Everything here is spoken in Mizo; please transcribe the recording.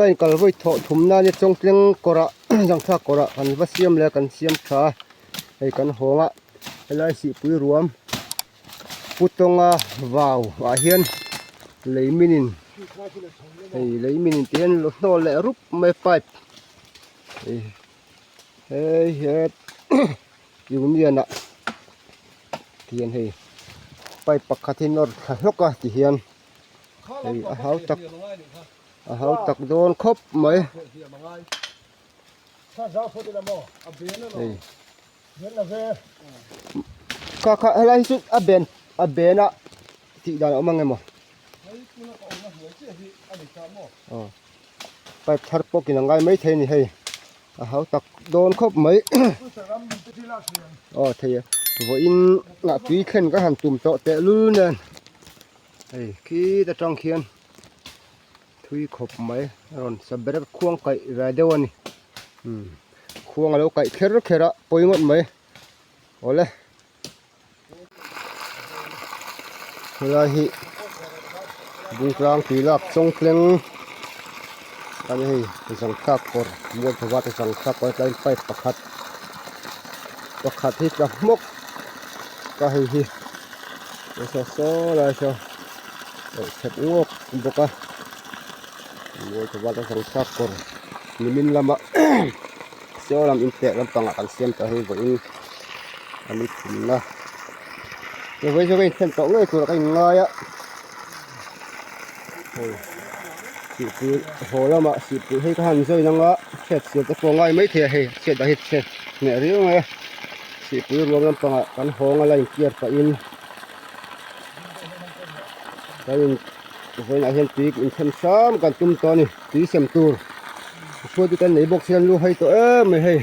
line kal vawi thawh thum nan hi chawngtleng kawrah zangthlak kawrah kan va siam leh a kan siam tha a hei kan hawng a helai sihpui ruam Putawnga vau ah hian lei min in hei lei min in tih hian hnawl leh rup mai pipe hei hei he union ah tihian hei pipe pakhat hi nawr thla hlawk a tihian hei a hau tak a hau tak dawn khawp mai hei. Kha kha helai hi chu a ben a ben a tih dan a awm ang emaw aw pipe thar pawk in a ngai mai thei a ni hei a hau tak dawn khawp mai aw thei e vawiin ah tui thlen ka han tum tawh tehlul nen hei khi ta tang khian thui khawp mai a rawn sa ber khuang kaih ve deuh a ni umm khuang a lo kaih kher kher a pawi ngawt mai awle helai hi bungtlang tui lak chawng tleng a ni hei zangthlak kawr mual tha vat a zangthlak kawr tlaiin pipe pakhat pakhat hi tla hmawk ka hei hi saw saw lai saw chhep ngawk bawk a mual tha vat a zangthlak kawr nimin lama saw lam inpek lampangah kan siam tawh hei vawiin a ni thumna vawiin chu ka inthlen tawh ngei tur ah ka inngai a hei sihpui haw lamah sihpui hei ka han join anga chhiat siam te pawh a ngai maithei a hei chhiat dah hi chhiat hneh riau mai a sihpui ruam lampangah kan hawng a la inkiar pahin kan in vawiinah hian tui inthen hram kan tum tawh a ni tui sem tur hruaitu te an nei bawk si an lu hai tawh em mai hei.